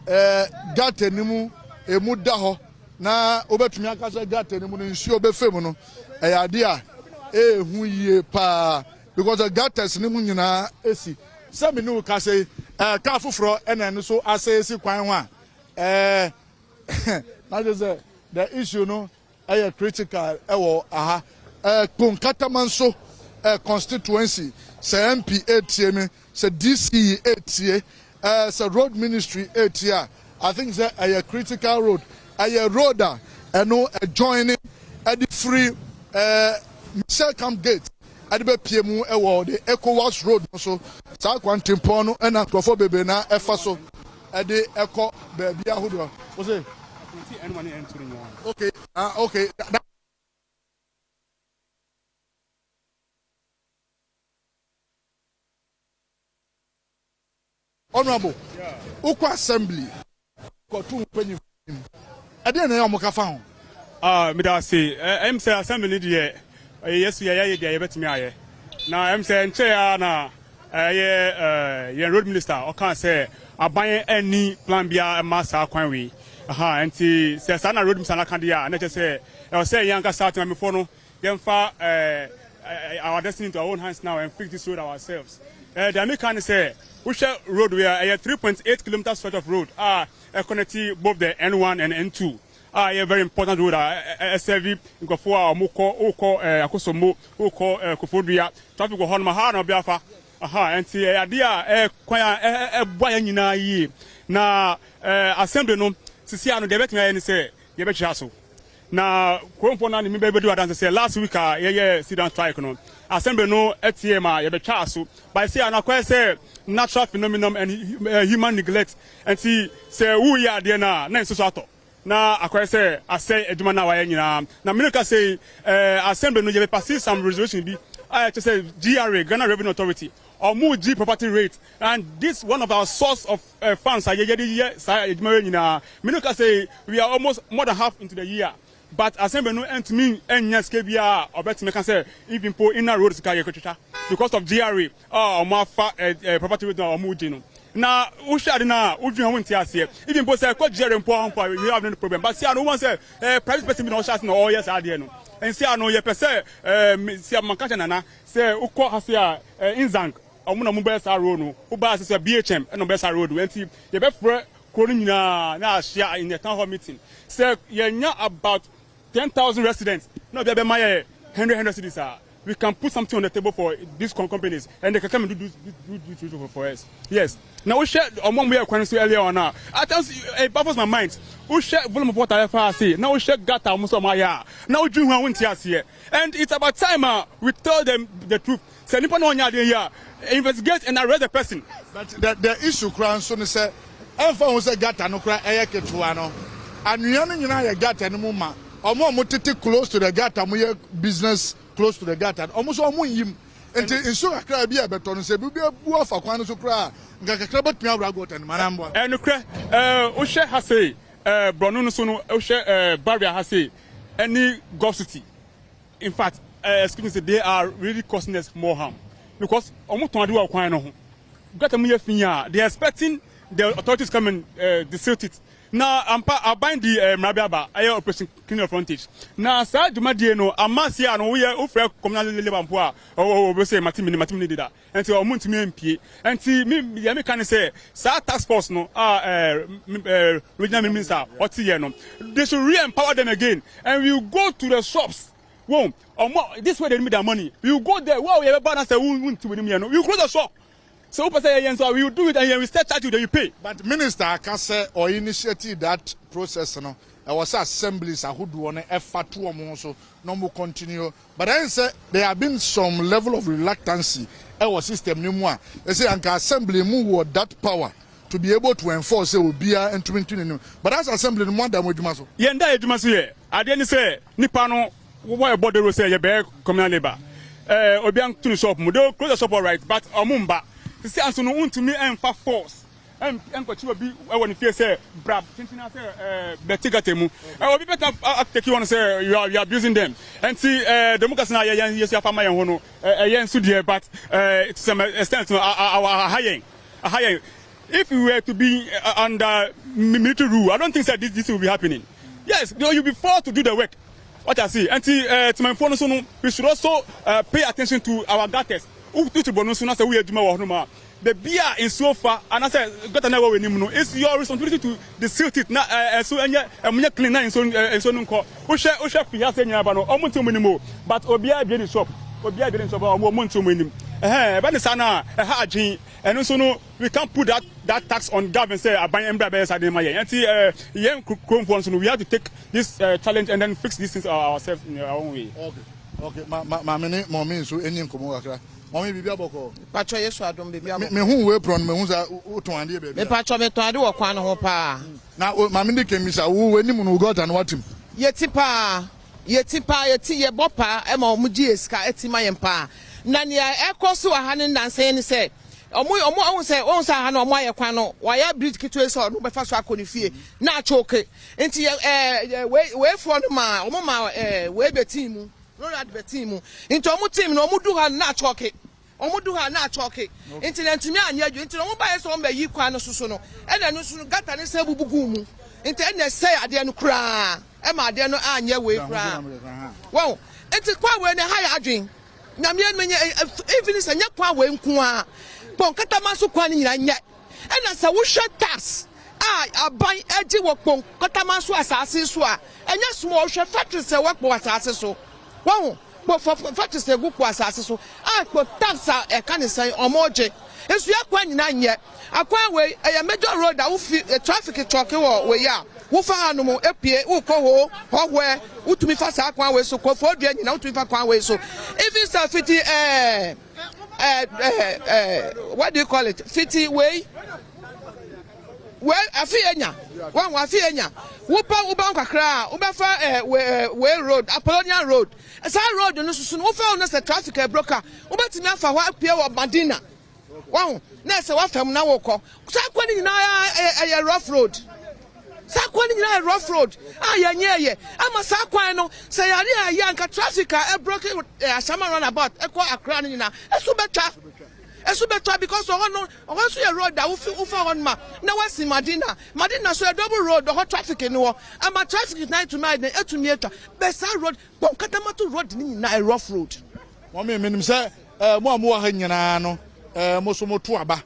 ɛɛ gutter no mu emu da hɔ na wobɛtumi aka sɛ gutter no mu no nsuo bɛfɛ mu no ɛyɛ adeɛ a ɛɛhu yie paa because the gutters no mu nyinaa esi sɛ me ne wo kasa yi ɛɛ kaa foforɔ ɛna ɛno so asɛ esi kwan ho a ɛɛ na kyerɛ sɛ the issue no ɛyɛ critical ɛwɔ aha ɛɛ Kpone nso ɛɛ constituency sɛ MP etie mi sɛ DCE etie ɛɛ sɛ road ministry etie a I think sɛ ɛyɛ critical road ɛyɛ road a ɛno ɛjoin ɛde firi ɛɛ Michel Camp gate ɛde bɛ pie mu ɛwɔ the ECOWAS road no so saa kwantempɔn no ɛna nkurɔfoɔ bebree na ɛfa so ɛde ɛkɔ baabi ahodoɔ wose. Okay, ah, okay. That, honourable wokɔ assembly kɔto mpanyinfo ɛdeɛ na ɛyɛ ɔmo ka fa ho.
Ah, meda ase ɛm sɛ assembly ni deɛ ɛyɛ yɛsu yɛ yɛyɛ deɛ yɛbɛtumi ayɛ na ɛm sɛ nkyɛn a na ɛyɛ yɛn road minister ɔka sɛ aban ɛni plan biara ɛma saa kwan wei aha nti sɛ saa na road minister n'aka deɛ a na kyerɛ sɛ ɛwɔ sɛ yɛn ankasa temamufoɔ no yɛmfa ɛɛ our destiny into our own hands now and fix this road ourselves ɛɛ deɛ meka ne sɛ wohwɛ road wei a ɛyɛ 3.8 kilometre stretch of road a ɛconnect both the N1 and N2. a ɛyɛ very important road a ɛsɛvi nkurɔfoɔ a wɔkɔ wokɔ ɛɛ Akosombo wokɔ ɛɛ Koforidua traffic wɔ hɔnom ha na ɔbɛ afa aha nti ɛyɛ adeɛ a ɛyɛ kwan a ɛboa yɛn nyinaa yie na ɛɛ assembly no sisi ano deɛ ɛbɛtumi ayɛ ne sɛ yɛbɛtwa so. Na kuromfoɔ no ne me bɛdi adanse sɛ last week a yɛyɛ sit down strike no, assembly no tie ma yɛbɛtwaa so. But sɛ ano akɔyɛ sɛ natural phenomenon and human neglect nti sɛ woreyɛ adeɛ no a na nsu so atɔ na akɔyɛ sɛ asɛe adwuma no a wayɛ nyinaa. Na me reka sei, assembly no yɛbɛpase some resolution bi a ɛkyerɛ sɛ GRA, Ghana Revenue Authority, Ɔmo gye property rate and this one of our source of funds a yɛde yɛ saa adwuma wei nyinaa. Me ne wo kasa yi, we are almost more than half into the year but assembly no ntumi nnya sika biara a ɔbɛtumi aka sɛ even mpo inner road sika yɛkɔtwitwa because of GRA a ɔmo afa property rate no a ɔmo gye no. Na wohwɛ ade no a wodwen ho wonte aseɛ. Even mpo sɛ ɛkɔ GRA mpo a mpo a we have no problem but sia no wohu sɛ private person bi na ɔhyɛ ase na ɔyɛ saa adeɛ no. Nsia no yɛpɛ sɛ sia manka kyerɛ Nana Sɛ wokɔ ha se a, eh, Nzang, ɔmo na ɔmo bɛyɛ saa road no. Woba ha se sɛ BHM ɛna ɔmo bɛyɛ saa road no. Ɛnti yɛbɛfrɛ kuro no nyinaa na ahyia in a town hall meeting. Sɛ yɛnya about 10,000 residents na obiara bɛma yɛ 100 100 cedis a, we can put something on the table for these companies and they can come and do do do do do for us. Yes. Na wohwɛ ɔmo a ɔmo yɛ kwan no so earlier on a, at times it baffles my mind. Wohwɛ volume of water a ɛfa ha sei, na wohwɛ gutter a ɔmo sɛ ɔmo ayɛ a, na wodwene ho a wonte aseɛ. And it's about time a we tell them the truth sɛ nipa na ɔnyɛ adeɛ yi a investigate and arrest the person.
But the the issue koraa nso ne sɛ ɛmfa ho sɛ gutter no koraa ɛyɛ ketewa no anwea no nyinaa yɛ gutter no mu ma wɔn a wɔtete close to the gutter wɔyɛ business close to the gutter no wɔn nso wɔn nyi mu nti nsuo kakra bi a ɛbɛtɔ no sɛ ebi abu afa kwan no so koraa a nka kakra bɛtumi awura gutter no mu anaa mboa.
Ɛnokorɛ ɛɛ wohwɛ ha sei ɛɛ borɔno no so no wohwɛ ɛɛ barrier ha sei ɛne Gulf City in fact eh, excuse me they are really causing us more harm because wɔn tɔn ade wɔ kwan no ho gutter mu yɛ fi a they are expecting the authorities come and uh, desilt it na ampa aban di eh, mmara bi aba ɛyɛ operation clean your frontage na saa dwumadie no ama si a no woyɛ wofrɛ communal labour mpo a ɔwɔ wɔ sɛ mate mi ni mate mi ni deda Nti ɔmo ntumi mpie. Nti me deɛ meka ne sɛ saa task force no a ɛɛ ɛɛ regional minister ɔte yɛ no they should re-empower them again and we will go to the shops wɔn ɔmo this way they need their money we will go there wo a yɛ bɛ ba na sɛ wo nti wɔ ne mu yɛ no we will close the shop sɛ wopɛ sɛ yɛyɛ nso a we will do it and we still charge you then you pay.
But minister aka sɛ ɔ initiate that process no ɛwɔ sɛ assemblies ahodoɔ no ɛfa to wɔn ho so na wɔn continue But ɛyɛ sɛ there have been some level of reluctancy ɛwɔ system no mu a ɛsɛ anka assembly mu wɔ that power to be able to enforce sɛ obiara ntumi ntu n'anim but as assembly no mo ada mo adwuma so.
Yɛn da yɛn adwuma so yɛ adeɛ ne sɛ nipa no wɔ ɛbɔ dawuro sɛ yɛbɛyɛ communal labour ɛɛ obiara nto ne shop mu they will close the shop alright but ɔmo mba sisi anso no wontumi ɛnfa force Ɛnkɔkye obi wɔ ne fie sɛ bra kyenkyen ara sɛ bɛte gutter mu. Obi bɛtena atake wɔn sɛ you are you are abusing them. Nti democracy na yɛn yɛsi afa ma yɛn ho no ɛyɛ nso deɛ but to some extent no aha yɛn aha yɛn. If we were to be under military rule, I don't think that this this will be happening. Yes, you be forced to do the work. What I see. Nti temanfoɔ no so no, we should also pay attention to our gutters. Wotu bɔ no nso na sɛ woyɛ adwuma wɔ hɔnom a, Baabi a nsuo fa anaasɛ gutter no a ɛwɔ w'anim no, it's your responsibility to desilt it na ɛso ɛnyɛ ɛmo nyɛ clean na nsuo nsuo no nkɔ. Wohwɛ wohwɛ fi ha sɛ nyinaa ba no, ɔmo nte ɔmo anim o, but obiara bue ne shop, obiara bue ne shop a ɔmo ɔmo nte ɔmo anim. Ɛhɛn, ɛba ne saa no a, ɛha adwene. Ɛno nso no, we can't put that that tax on government sɛ aban mbra bɛyɛ saa de ma yɛn. Ɛnti ɛɛ yɛn kuromfoɔ nso no, we have to take this challenge and then fix these things ourselves in our own way.
Okay, okay, ma ma maame ne mɔmi nso ɛni nkɔmɔ kakra. Mɔmi biribi abɔkɔ.
Mpatsɔ Yesu adom biribi abɔkɔ.
Me hu wo apron no me hu sɛ wo tɔn adeɛ baabi a.
Mepatsɔ me tɔn ade wɔ kwan no ho paa.
Na o maame de kemisa wo w'anim no wo gɔta no watim.
Yɛti paa yɛti paa yɛti yɛbɔ paa ɛma wɔn gye yɛ sika ɛti ma yɛn paa na nea ɛkɔ so wɔ ha ne nnansa yi ne sɛ wɔn wɔn wɔn sɛ wɔn sɛ aha no wɔn ayɛ kwan no wɔayɛ bridge ketewa yi sɛ ɔno bɛfa so akɔ ne fie na atwoke nti yɛ ɛɛ wei weifoɔ no ma wɔn ma ɛɛ wei bɛtii mu. Roland bɛtee mu. Nti ɔmo team no ɔmo du hɔ a na akyɔke. Ɔmo du hɔ a na akyɔke. Nti na ntumi anyɛ adwuma. Nti na ɔmo baeɛ sɛ ɔmo bɛyi kwan no soso no, ɛna ɛno nso no gutter no san bubu guu mu. Nti ɛna ɛsɛe adeɛ no koraa. Ɛma adeɛ no anyɛ wei koraa. Wahu? Nti kwan wei no ɛha yɛ adwene. Nyame anim nyɛ even sɛ nyɛ kwan wei nko ara. Kpɔnkatama so kwan no nyinaa nyɛ. Ɛna sɛ wohwɛ tax a. a aban gye wɔ Kpong Kɔtamanso asaase so a, ɛnyɛ small. Hwɛ factories a ɛwɔ Kpong asaase so. Wahu? Kpong fa factories a ɛgu Kpong asaase so a Kpong tax a ɛka ne sɛn wɔn gye. Nso yɛ kwan nyinaa nyɛ. Akwan wei, ɛyɛ major road a wofi traffic kyɔke wɔ wei a, wofa hanom pue, wokɔ hoo, hɔhoɛ, wotumi fa saa kwan wei so, Kofoɔdua nyinaa wotumi fa kwan wei so. Even sɛ fiti ɛɛ. eh, eh, eh, what do you call it fiti wei wei afi enya wɔn afi enya wopa woba kakra a wobɛfa eh, wei eh, wei road Apollonia road saa road no soso no wofa wo no sɛ traffic ɛbroka wobɛtumi afa hɔ apue wɔ Madina wɔn na ɛsɛ wafam na wokɔ saa kwan no nyinaa ɛyɛ rough road. Saa kwan no nyinaa yɛ rough road a yɛnyɛɛ yɛ ama saa kwan no sɛ yare a ɛyɛ anka traffic a ɛbrɔke Ashaiman runabout ɛkɔ Accra no nyinaa ɛso bɛtwa ɛso bɛtwa because ɔhɔ no ɔhɔ nso yɛ road a wofi wofa hɔ no ma na wasi Madina Madina so yɛ double road ɔhɔ traffic ni hɔ ama traffic na etumi ayɛ den etumi atwa bɛ saa road Kpɔnkatamato road no nyinaa yɛ rough road.
Mɔmi menim sɛ eh, mo a mowɔ ha nyinaa no eh, mo so moto aba.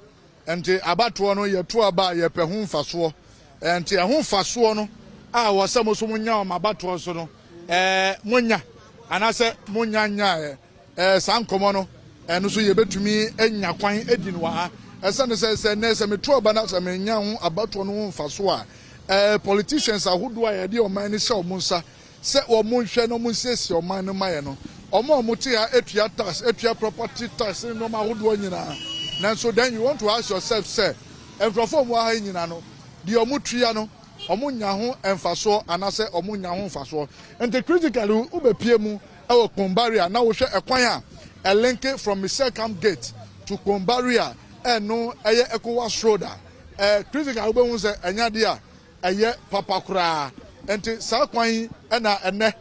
Nti abatoɔ no yɛto aba a yɛpɛ ho mfasoɔ. Nti ɛho mfasoɔ no a wɔ sɛ mo nso monya wɔ mo abatoɔ so no, ɛɛ monya anaasɛ monya nyaeɛ. Ɛɛ saa nkɔmmɔ no, ɛno nso yɛbɛtumi anya kwan adi no wɔ ha. Ɛsiane sɛ sɛ nnɛ sɛ meto aba na sɛ menya ho abatoɔ no ho mfasoɔ a, ɛɛ politicians ahodoɔ a yɛde ɔman no hyɛ wɔn nsa sɛ wɔnhwɛ na wɔnsiesie ɔman no ma yɛn no, wɔn a wɔte ha tua tax, tua property tax ne nneɛma ahodoɔ nyinaa. Nanso then you want to ask yourself sɛ, nkurɔfoɔ a wɔwɔ ha yi nyinaa no, deɛ wɔtua no, wɔnya ho mfasoɔ anaasɛ wɔnnya ho mfasoɔ? Nti critically wobɛpue mu wɔ Kpong Barrier na wohwɛ ɛkwan a ɛlinke from Michel Camp Gate to Kpong Barrier ɛno ɛyɛ ECOWAS road a, critically wobɛhu sɛ ɛnyɛ adeɛ a ɛyɛ papa koraa. Nti saa kwan yi na ɛnnɛ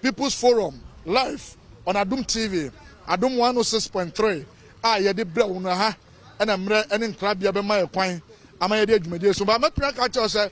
People's Forum live on Adom TV, Adom 106.3 a yɛde brɛ wo no ɛha na mmerɛ ne nkrabea bɛma yɛ kwan ama yɛde adwumadie so ba. Mɛtumi aka akyerɛ wo sɛ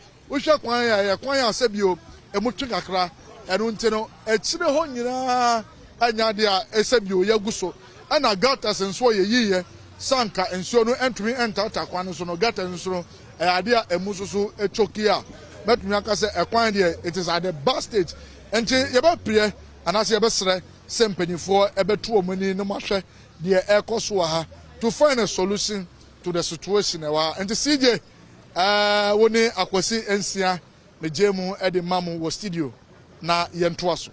wohwɛ kwan yi a ɛyɛ kwan a sɛbio ɛmu twe kakra, ɛno nti no akyire hɔ nyinaa ɛnyɛ adeɛ a sɛbio yɛagu so. Ɛna gutters nso a yɛyiiɛ sɛ anka nsuo no ntumi ntaataa kwan no so no, gutters nso no ɛyɛ adeɛ a ɛmu nso so choki a mɛtumi aka sɛ ɛkwan deɛ it is at the bad state. Nti yɛbɛpeɛ anaasɛ yɛbɛsrɛ sɛ mpanimfoɔ ɛbɛto wɔn ani na wɔahwɛ deɛ ɛrekɔ so wɔ ha to find a solution to the situation ɛwɔ ha. Nti CJ ɛɛ wo ne Akwasi Nsia megye mu de ma mo wɔ studio na yɛntoa so.